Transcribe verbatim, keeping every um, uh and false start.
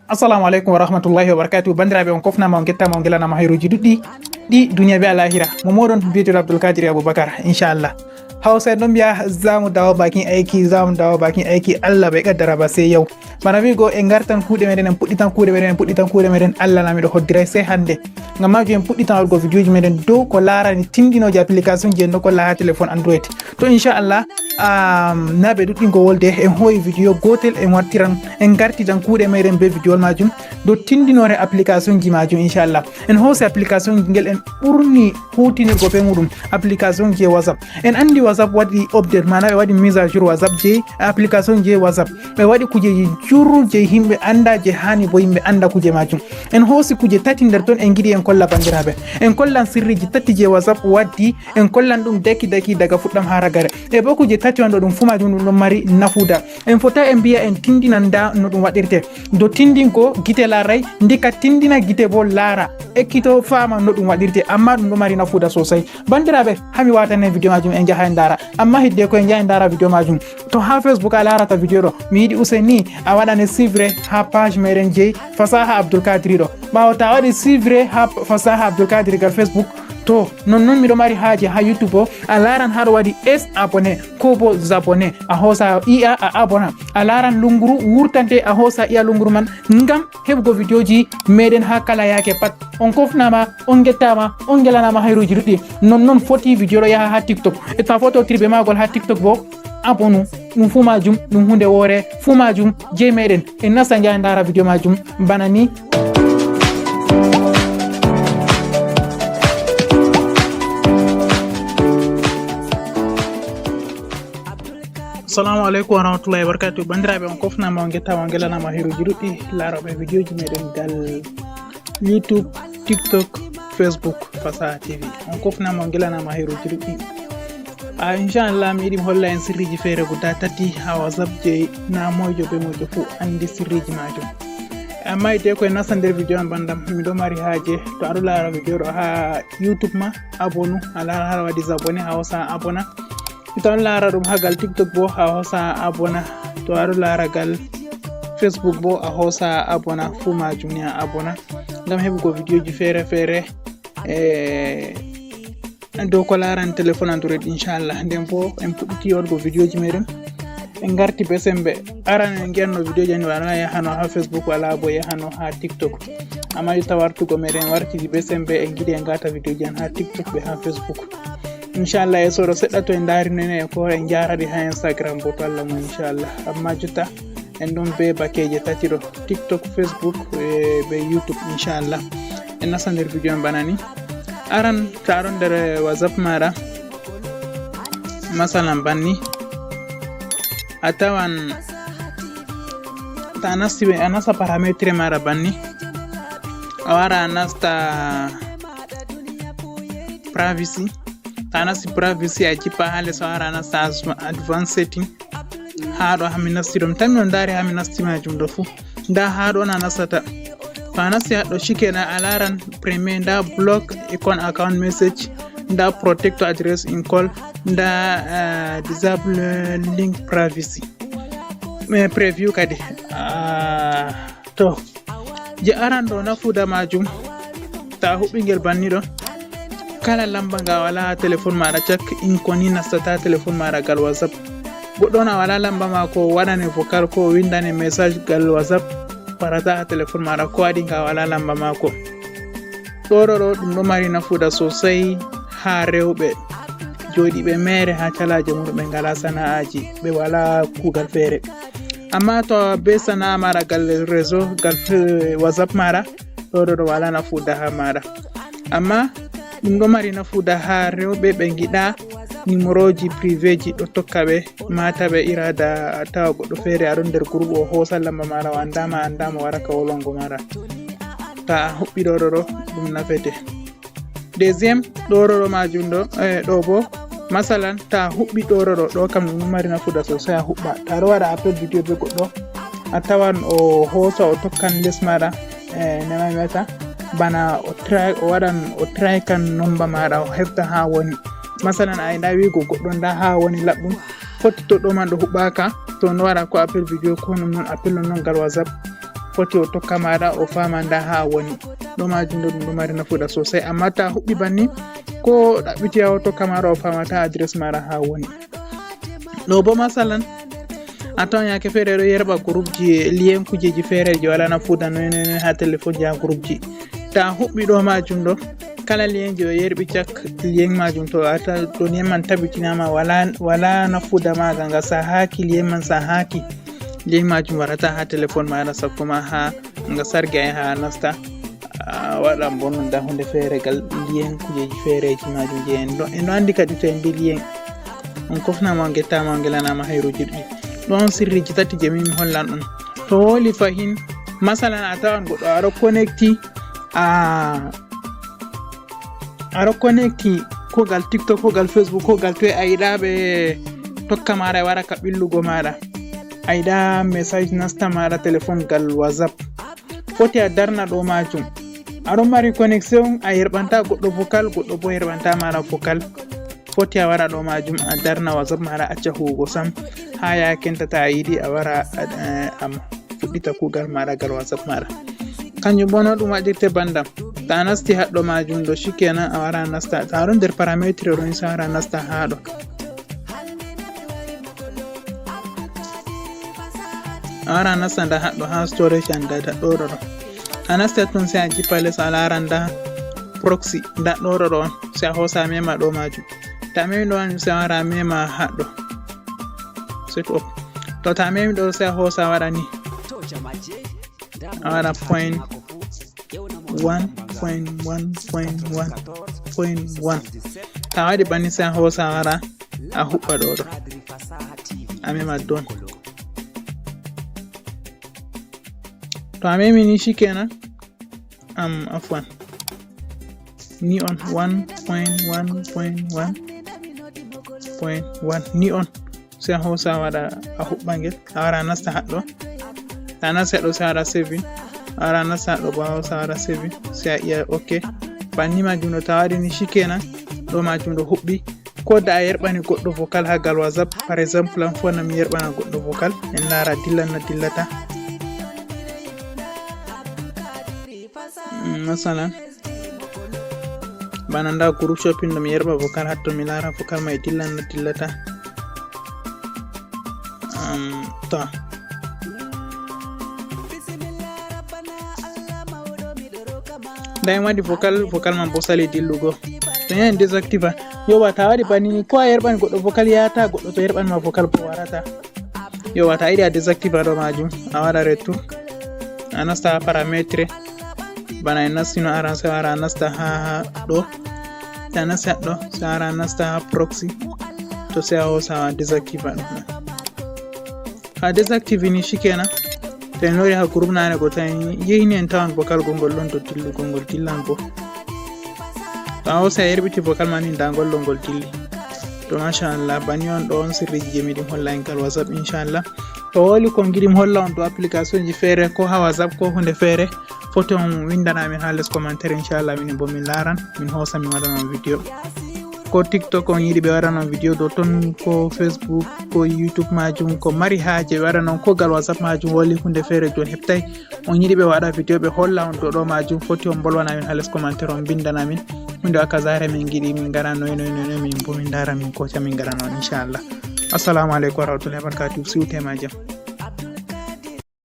Assalamu aleykum wa rahmatullahi wa barakatuh. Banndiraaɓe, on kofnaama, on ngettaama, on ngelanama hayruuji ɗuɗɗi ɗi duniya be alahira. Mo mooɗon biyeteeɗo Abdoul Kadiri Aboubacar, inchallah. Hawsa en ɗon mbiya, "Zamu dawo bakin aiki, zamu dawo bakin aiki, Allah bai kaddara ba sai yau." Bana wi'go, en ngartan kuuɗe meɗen, en puɗɗitan kuuɗe meɗen, en puɗɗitan kuuɗe meɗen, Allah laamiiɗo hoddiray sai hannde. Ngam maajum en puɗɗitan waɗugo vidéoji meɗen dow ko laarani tindinooji application ji en ɗo kolla haa téléphone Android. To inchallah, um, na ɓe ɗuɗɗingo wolde, en hooyi vidéo gootel, en wartiran, en ngartidan kuuɗe meɗen be vidéo maajum dow tindinoore application ji maajum, inchallah. En hoosi application ji ngel en ɓurni huutinirgo be muɗum, application je WhatsApp. En andi WhatsApp waɗi update, mana ɓe waɗi mise à jour WhatsApp je application je WhatsApp. Ɓe waɗi kujeji jur je himɓe anda, je hani bo himɓe anda kuje majum. En hoosi kuje tati nder ton, en giɗi en kolla banndiraaɓe. En kollan sirriji tati je WhatsApp waddi, en kollan ɗum daki daki daga fuɗɗam ha ragare. E bo kuje tati on ɗo, ɗum fu majum ɗum ɗon mari nafuda. En fota en mbiya en tindinan nda no ɗum waɗirte. Do tindingo gite laaray, ndika tindina gite bo laara. Ekkito faama no ɗum waɗirte, amma ɗum ɗo mari nafuda sosai. Banndiraaɓe, hami watane vidéo majum, en jaha en ndaara. Amma hidde ko en jaha en ndaara vidéo majum, to ha Facebook a laarata vidéo ɗo, mi yiɗi useni a waɗane suivre ha page meɗen jey Fasaha Abdoul Kadiri ɗo. Ɓaawo ta waɗi suivre ha Fasaha Abdoul Kadiri gal Facebook, to nonnon miɗo mari haaje ha YouTube o, a laaran haɗo waɗi es abonné ko bo abonné, a hoosa iya a abona, a laaran lunguru wurtante, a hoosa iya lunguru man ngam heɓugo vidéoji meɗen ha kala yaake pat. On kofnama, on gettama, on gelanama hayruji ɗuɗɗi. Nonnon foti vidéo ɗo yaha ha TikTok. E ta fototiri be magol ha TikTok bo, abonu, ɗum fu majum ɗum hunde woore, fu majum je meɗen. En nasta njaha ndara vidéo majum bana ni. Assalamu aleykum wa rahmatullahi wa barakatuh. Banndiraaɓe, on kofnama, on gettama, on gelanama hayruji ɗuɗɗi laaroɓe vidéoji meɗen gal YouTube, TikTok, Facebook, Fasaha T V. On kofnama, on gelanama hayruji ɗuɗɗi. A, inchallah, mi yiɗi mi holla en sirriji feere guda tati ha WhatsApp je na moijo be moijo fu andi sirriji majum. Amma hidde ko en nasta nder vidéo am banndam, miɗo mari haaje to aɗo laara vidéo ɗo ha YouTube ma, abonu, a laara haɗo waɗi abonné, a hoosa abona. To aɗo laara ɗum ha gal TikTok bo, a hoosa abona. To aɗo laara gal Facebook bo, a hoosa abona. Fu majum ni a abona ngam heɓugo vidéoji feere feere, e dow ko laarani téléphone Android, inchallah. Nden bo en puɗɗiti waɗugo vidéoji meɗen. En ngarti be sembe. Aran en ngi'anno vidéoji an wala yahano ha Facebook, wala bo yahano ha TikTok. Amma jotta wartugo meɗen wartidi be sembe, en giɗi en ngata vidéoji an ha TikTok be ha Facebook. Inchallah, yeeso ɗo seɗɗa to en ndaari nene e ko en njaaraɗi ha Instagram bo, to Allah mo, inchallah. Amma jotta en ɗon be bakeje tati ɗo, TikTok, Facebook, e be YouTube, inchallah. En nasta nder vidéo en bana ni. Aran, to aɗon nder WhatsApp maɗa, masalan banni, a tawan ta nasti, a nasta parametre maɗa banni, a wara a nasta privacy. Ta nasti privacy, a jippa ha les, a wara a nasta advanced setting. Ha ɗo ha mi nasti ɗum, tan mi on ndaari ha mi nasti majum ɗo fu. Nda ha ɗo na nastata. To a nasti ha ɗo, shikenan a laran premier, nda block icon account message, nda protect address in call, nda, eh, disable link privacy. Eh, preview kadi. Ah, to. Je aran ɗo nafuda majum, ta huɓɓi ngel banni ɗo, kala lamba nga wala ha téléphone maɗa cak, inconnue nastata téléphone maɗa gal WhatsApp. Goɗɗo on a wala lamba mako, waɗane vocal ko windane message gal WhatsApp, warata ha téléphone maɗa ko waɗi nga wala lamba mako. Ɗo ɗo ɗo ɗum ɗo mari nafuda sosai ha rewɓe joɗiɓe mere ha calaje muɗum, ɓe ngala sana'aji, ɓe wala kugal feere. Amma to be sana'a maɗa gal réseau, gal fe-, WhatsApp maɗa, ɗo ɗo ɗo wala nafuda ha maɗa. Amma ɗum ɗo mari nafuda ha rewɓe ɓe ngiɗa numéroji privéji ɗo tokka ɓe, mata ɓe irada a tawa goɗɗo feere aɗon nder groupe, o hosa lamba maɗa, o andama, andama, wara ka wolongo maɗa. Ta a huɓɓi ɗo ɗo ɗo, ɗum nafete. Deuxième, ɗo ɗo ɗo majum ɗo, eh, ɗo bo, masalan, ta huɓɓi ɗo ɗo ɗo, ɗo kam ɗum mari nafuda sosai a huɓɓa. Ta ɗo waɗa appel vidéo be goɗɗo, a tawan o hosa, o tokkan les maɗa, eh, nema mi wiyata, bana o try, o waɗan, o try kan nomba maɗa, o hefta ha woni. Masalan, a yiɗa wi'ugo goɗɗo nda ha woni laɓɗum, fotti to ɗo man ɗo huɓɓaka, to no waɗa ko appel vidéo ko non non appel non non gal WhatsApp. foti o tokka maɗa, o fama nda ha woni. Ɗo majum ɗo ɗum ɗo mari nafuda sosai, amma ta huɓɓi banni ko ɗaɓɓiti ha o tokka maɗa, o famata adres maɗa ha woni. Ɗo bo masalan a tawan yake feere ɗo yerɓa groupe ji, lien kujeji feereji wala nafuda noy noy noy ha téléphone ji, ha groupe ji. Ta huɓɓi ɗo majum ɗo, kala lien ji o yerɓi cak, lien majum to ata to lien man tabitinama wala wala nafuda maga, nga sahaki, lien man sahaki, lien majum warata ha téléphone maɗa sakko ma ha nga sargi ay ha nasta. A waɗan bo non da hunde feere gal lien kujeji feereji majum je en ɗo en ɗo andi kadi to en mbi lien on kofnama on gettama on gelanama hayruji ɗi. Ɗon sirriji tati je min mi hollan on. To woli fahin, masalan a tawan goɗɗo aɗo connecti a aɗo connecti ko gal TikTok, ko gal Facebook, ko gal toye, a yiɗa ɓe tokka maɗa e wara ka ɓillugo maɗa, a yiɗa message nasta maɗa téléphone gal WhatsApp. Foti a darna ɗo majum. Aɗon mari connexion, a yerɓanta goɗɗo vocal, goɗɗo bo yerɓanta maɗa vocal. Foti a wara ɗo majum a darna WhatsApp maɗa acca huwugo sam. Ha yakenta ta a yiɗi a wara a- a- am fuɗɗita kugal maɗa gal WhatsApp maɗa. Kanjum bo no ɗum waɗirte bandam. Ta nasti haɗɗo majum ɗo shikenan a wara nasta, ta ɗon nder parametre ɗon sa wara nasta ha ɗo. A wara nasta nda haɗɗo ha storage an nda ɗo ɗo ɗo. A nasti ton sai a jippa les a lara nda proxy nda ɗo ɗo ɗo on. Sai a hosa mema ɗo majum. Ta memi ɗo on sai a wara mema haɗɗo. Set up. To ta memi ɗo sai a hosa waɗa ni. A waɗa point one point one point one point one. Ta waɗi banni sai a hosa wara a huɓɓa ɗo ɗo. A mema don. To a memi ni shikenan. Am afwan. Ni on one point one point one point one ni on. Sai a hosa waɗa a huɓɓa ngel a wara nasta haɗɗo. A nasta haɗɗo sai a waɗa saving. A wara nasta haɗɗo bo a hosa waɗa saving sai a iya ok. Banni majum ɗo ta waɗi ni shikenan. Ɗo majum ɗo huɓɓi. Ko da a yerɓani goɗɗo vocal ha gal WhatsApp, par exemple an fo na mi yerɓana goɗɗo vocal en lara dillan na dillata. Mm, masalan bana nda groupe shopping ɗo mi yerɓa vocal hatto mi lara vocal mai dillan na dillata. Um, to nda en waɗi vocal, vocal man bo sali dillugo. To en désactiva. Yowa ta waɗi banini ko a yerɓani goɗɗo vocal yata goɗɗo to yerɓanima vocal bo warata. Yowa ta yiɗi a désactiva ɗo majum a waɗa retour. A nasta ha parametre. Bana en nastino aran sai wara a nasta ha ɗo. Sai a nasta ɗo sai wara a nasta ha proxy. To sai a hosa a désactiva ɗum. Ha désactivé ni shikenan. To en lori ha groupe nane go tan yehini en tawan vocal gongol ɗon to dillugol ngol dillan bo. To a hosa a yerɓiti vocal ma ni nda ngol ɗo ngol dilli. To machallah banni on ɗo on sirriji je miɗin holla en kal WhatsApp inchallah. To woli kon giɗi mi holla on to application ji feere ko ha WhatsApp ko hunde feere foti on windana min ha les commentaire inchallah minin bo min laran min hosa min waɗana on vidéo. Ko TikTok on yiɗi ɓe waɗana on vidéo ɗo ton ko Facebook ko YouTube majum ko mari haje ɓe waɗana on ko gal WhatsApp majum woli hunde feere joni heɓtay. On yiɗi ɓe waɗa vidéo ɓe holla on dow ɗo majum foti on bolwana min ha les commentaire on bindana min. Hunde wa kazare min giɗi min ngara noy noy noy noy min bo min ndara min koca min ngara non inchallah. Assalamu aleykum warahmatullahi wabarakatuh siwte ma jam.